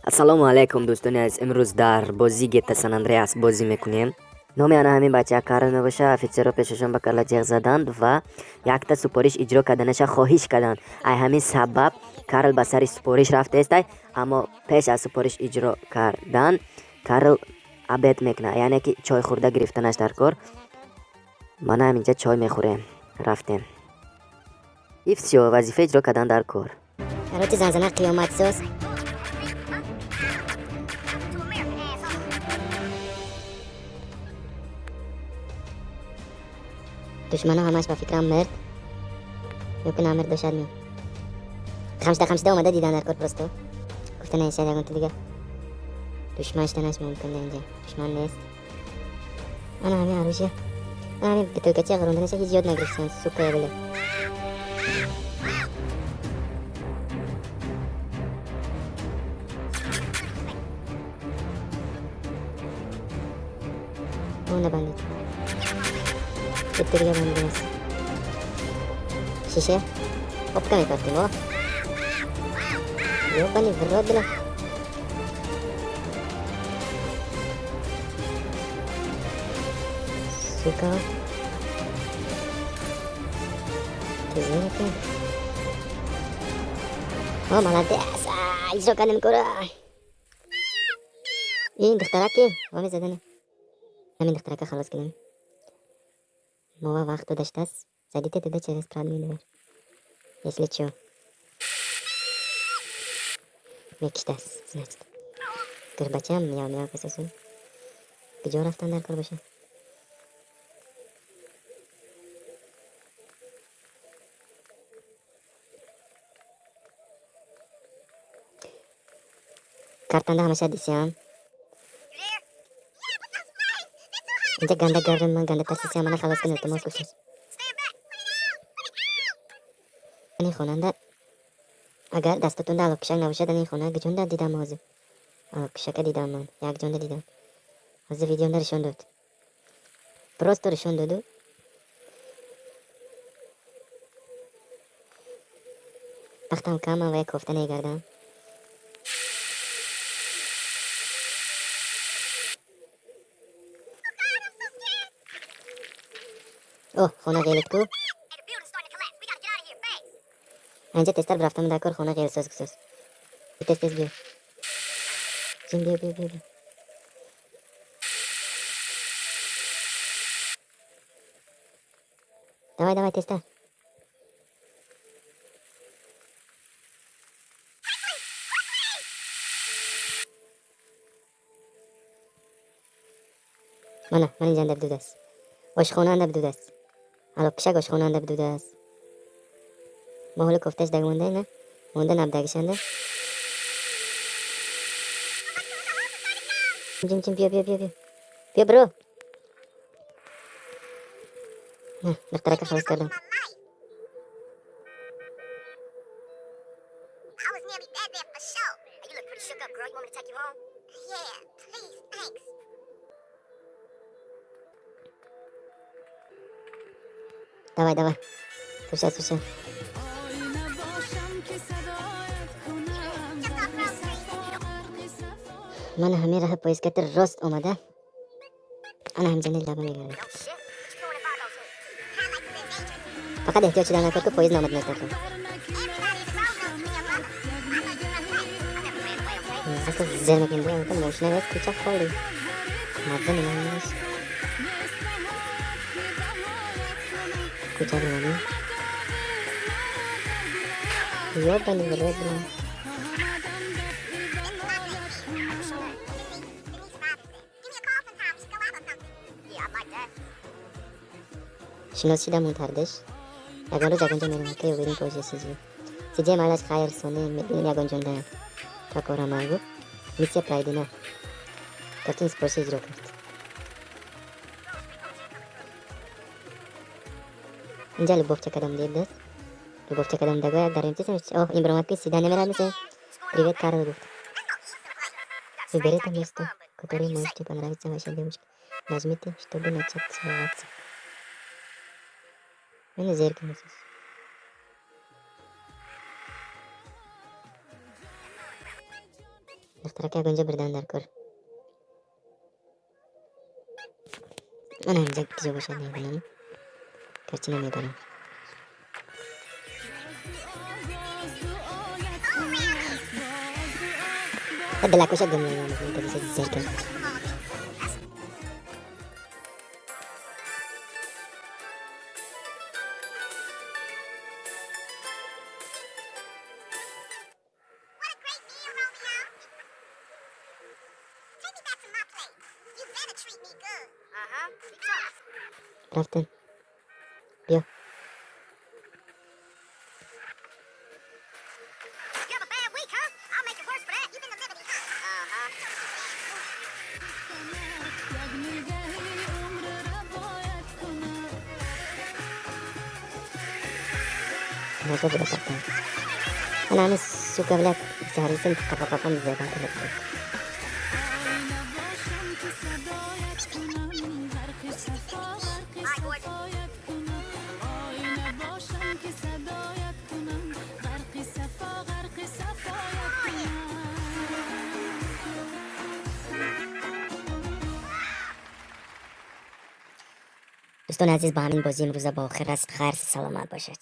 Ассалому алайкум, дӯстони азиз. Имрӯз дар бозии GTA San Andreas бозӣ мекунем. Номи ана ҳамин бача Карл мебошад. Офитсерро пешашон ба калла ҷеғ заданд ва якта супориш иҷро карданаша хоҳиш карданд. Ай ҳамин сабаб Карл ба сари супориш рафтаестай, аммо пеш аз супориш иҷро кардан Карл обед мекунад, яъне ки чой хӯрда гирифтанаш дар кор. Мана ҳаминҷа чой мехӯрем. Рафтем. И всё, вазифа иҷро кардан дар кор. Короче, занзана қиёматсоз. Душмано ҳамаш ба фикрам мирд ё ки намирд бошад, ми хамшида хамшида омада дидан дар кор. Просто гуфта наишад, ягонта дига душман шиданаш мумкин. Да, инҷа душман нест. Ана ҳамин оружие, ана ҳамин бутылкача ғиронданаша ҳеҷ ёд нагирифтан, сука, бля. Монда бандит. Bitta diga бандит emas. Shisha. Опка мепартем, о. Ёбаный в рот, бля. Сука. Тезак. О, молодец. Иҷро кардем кора. Ин духтараки, ва мезадане. Ҳамин духтарака халос кунем. Мова вақт додаштааст. Зайдите туда через парадную дверь. Если чё. Мекиштааст, значит. Гурбачам мяу мяу касасу. Куҷо рафтан дар кор боша? Картанда ҳамаша дисиам. Инҷа ганда гардам, ман ганда тарсисиам, мана халос кун, илтимос, гуфтааст. Ани хонанда агар дастатонда алоқкушак набошад, ани хона гиҷонда дидам ҳозир. Алоқкушака дидам ман, як ҷонда дидам. Ҳозир видеонда нишон дод. Просто нишон доду. Вақтам камам ва як кофта мегардам. О, хона ғелит ку. Инҷа тезтар рафтам дар кор, хона ғелсоз гусоз. Тез тез биё. Ҷим, биё, биё, биё, биё. Давай, давай, тезтар. Мана, ман инҷа анда бидудааст. Ошхона анда бидудааст. Алоқкушак ошхона анда бидудааст. Мо ҳоло кофташ даг монда, на? Монда набдагишанда. Ҷим, ҷим, биё, биё, биё, биё. Биё, бро. На, духтарака халос кардам. I was nearly dead there for sure. You look pretty shook up, girl. You want me to take you home? Yeah, please, thanks. Давай, давай. Слушай, слушай. Just off Rose Street. Ман ҳамин раҳа поездкати рост омада. Ана ҳамҷанди лаба мегардам. No shit. What you doing in Fargo soon? High life is dangerous. Фақат эҳтиёт шудан накор, ки поезд наомад наздакон. Everybody in the Grove knows you and your brother. I know you run right. I never ran away, okay? Зака зер мекунем, биё, ка мошина нест, кӯча холӣ. Мардум инаш. Кӯча ромадем. Ёбаный в рот, бля. What's your name? Denise. Denise Robinson. Give me a call sometime. We should go out or something. Yeah, I'd like that. Шинос шидам мунтардиш. Ягон рӯз ягон ҷо мерем, ки увидим позже сиҷи. Сиҷи майлаш, хайр, соне мебинем ягон ҷонда. Та кора ман гуфт. Миссия пройдена. Гафтин супориши иҷро кард. Инҷа любовча кадом дид даст. Любовча кадом дагоя як дар имтисам. Оҳ, ин баромад ки сида намерад мисе. Привет, Карл, гуфт. Выберите место, которое можете понравиться вашей девушке. Нажмите, чтобы начать целоваться. Мене зеркало здесь. Духтарака ягонҷо бурдан дар кор. Ана инҷа киҷо бошад, намедонам. Гарчи намедонам. Дилакоша гум зер кард. What a great meal, Romeo. Take me back to my place. You better treat me good. Uh-huh. Рафтем. Биё. You have a bad week, huh? I'll make it worse for that. You've been to Liberty, huh? Uh-huh. یک نگاهی عمر روایت کنم. Наша буда кардам. Ана ҳами сука, блядь, саҳрисин қапа-қапам задан. آینه باشم که صدایت کنم، غرق صفا، غرق صفایت کنم. آینه باشم که صدایت کنم، غرق صفا، غرق صفایت کنم. Дӯстони азиз, ба ҳамин бозӣ имрӯза ба охир раст. Хайр, саломат бошед.